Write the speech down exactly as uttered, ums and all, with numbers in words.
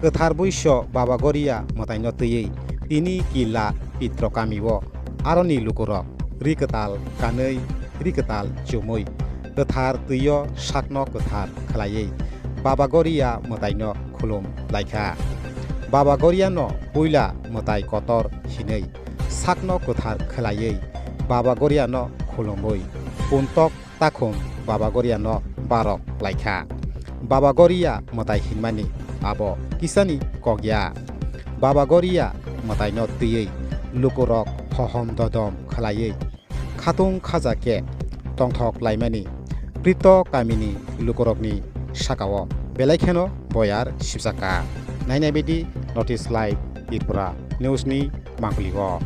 Kwthar bwiso Baba Goria mwtaino twiwi tini Killa Pitro kamio aroni lukurok ri kwtal kanwi, ri kwtal chumwi, kwthar twio sakno kwthar khlaiwi Baba Goria mwtaino khulum laikha. Baba Goriano puila mwtai kotor hinwi sakno kwthar khlaiwi Baba Goriano khulumwi puntok takhum Baba Goriano barok laikha. Baba Goria mwtai hinmani abo kisani kok ya. Baba Goria mwtaino twiwi lukurok hohom dodom khlaiwi khatung khaja khe tongthok laimani Prito kamini lukurokni sakao belai kheno boyar sibjakha. Nainai baidi North East Live Tripura News ni mangpili o.